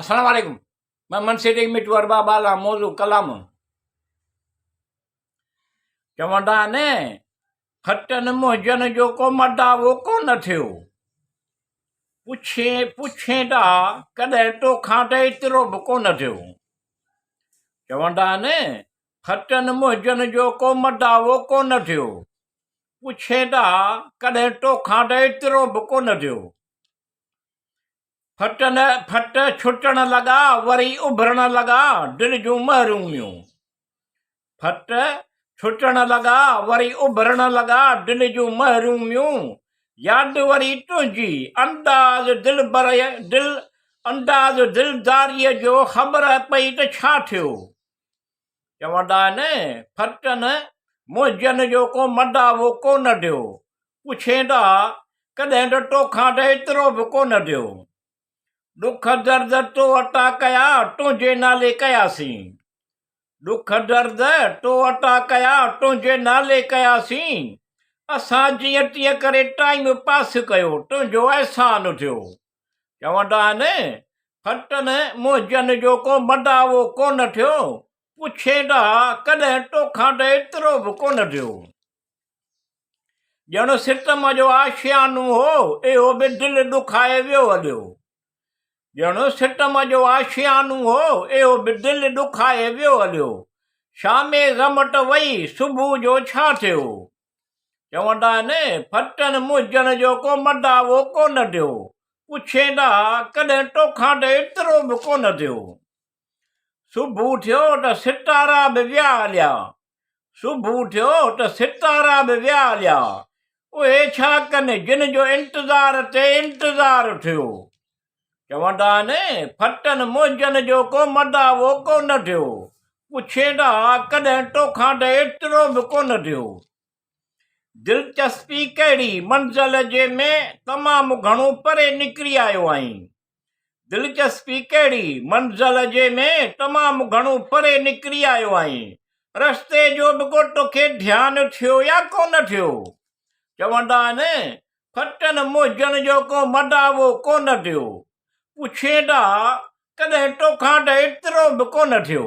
السلام عليڪم مان منسي ٽيڪ مٽو ارباب اعليٰ موضوع ڪلام چوندا آهن کٽن منهنجن جو ڪو مداوو ڪونه ٿيو پڇين پڇين ته ڪڏهن توکان ته ايترو به ڪونه ٿيو چوندا آهن کٽن منهنجن جو ڪو مداوو ڪونه ٿيو پڇين ته ڪڏهن توکان ته ايترو به ڪونه ٿيو ڦٽن ڦٽ ڇٽڻ لڳا، وري اڀرڻ لڳا دل جون محروميون. ڦٽ ڇٽڻ لڳا، وري اڀرڻ لڳا دل جون محروميون. ياد وري تنهنجي، انداز دلبر دل انداز دلداريء جو خبر پئي ته ڇا ٿيو. چوندا آهن، ڦٽن منهنجن جو ڪو مداوو ڪونه ٿيو. پڇين ته ڪڏهن ته توکان ته ايترو به ڪونه ٿيو. ڏک درد تو عطا ڪيا، تنهنجي نالي ڪياسين. ڏک درد تو عطا ڪيا، تنهنجي نالي ڪياسين. اسان جيئن تيئن ڪري ٽائيم پاس ڪيو، تنهنجو احسان ٿيو. چوندا آهن، ڦٽن منهنجن جو ڪو مداوو ڪونه ٿيو، پڇين ته ڪڏهن توکان ته ايترو به ڪونه ٿيو. ڄڻ ستم جو آشيانو هو، اهو به دل ڏکائي ويو هليو. ڄڻ ستم جو آشيانو هو، اهو به دل ڏکائي ويو هليو. شامي غم ته وئي، صبح جو ڇا ٿيو؟ چوندا آهن، ڦٽن منهنجن جو ڪو مداوو ڪونه ٿيو. پڇين ته ڪڏهن توکان ته ايترو به ڪونه ٿيو. صبح ٿيو ته ستارا به ويا هليا. صبح ٿيو ته ستارا به ويا هليا. اهي ڇا ڪن جن جو انتظار تي انتظار ٿيو. چوندا آهن، ڦٽن منهنجن جو ڪو مداوو ڪونه ٿيو. پڇين ته ها، ڪڏهن توکان ته ايترو به ڪونه ٿيو. دلچسپي ڪهڙي منزل جي ۾ تمام گهڻو پري نڪري آيو آهين. دلچسپي ڪهڙي منزل جي ۾ تمام گهڻو پري نڪري آيو آهين. رستي جو به ڪو توکي ڌيان ٿيو يا ڪونه ٿيو. چوندا آهن، ڦٽن منهنجن جو ڪو مداوو ڪونه ٿيو. پڇين ته ها، ڪڏهن توکان ته ايترو به ڪونه ٿيو.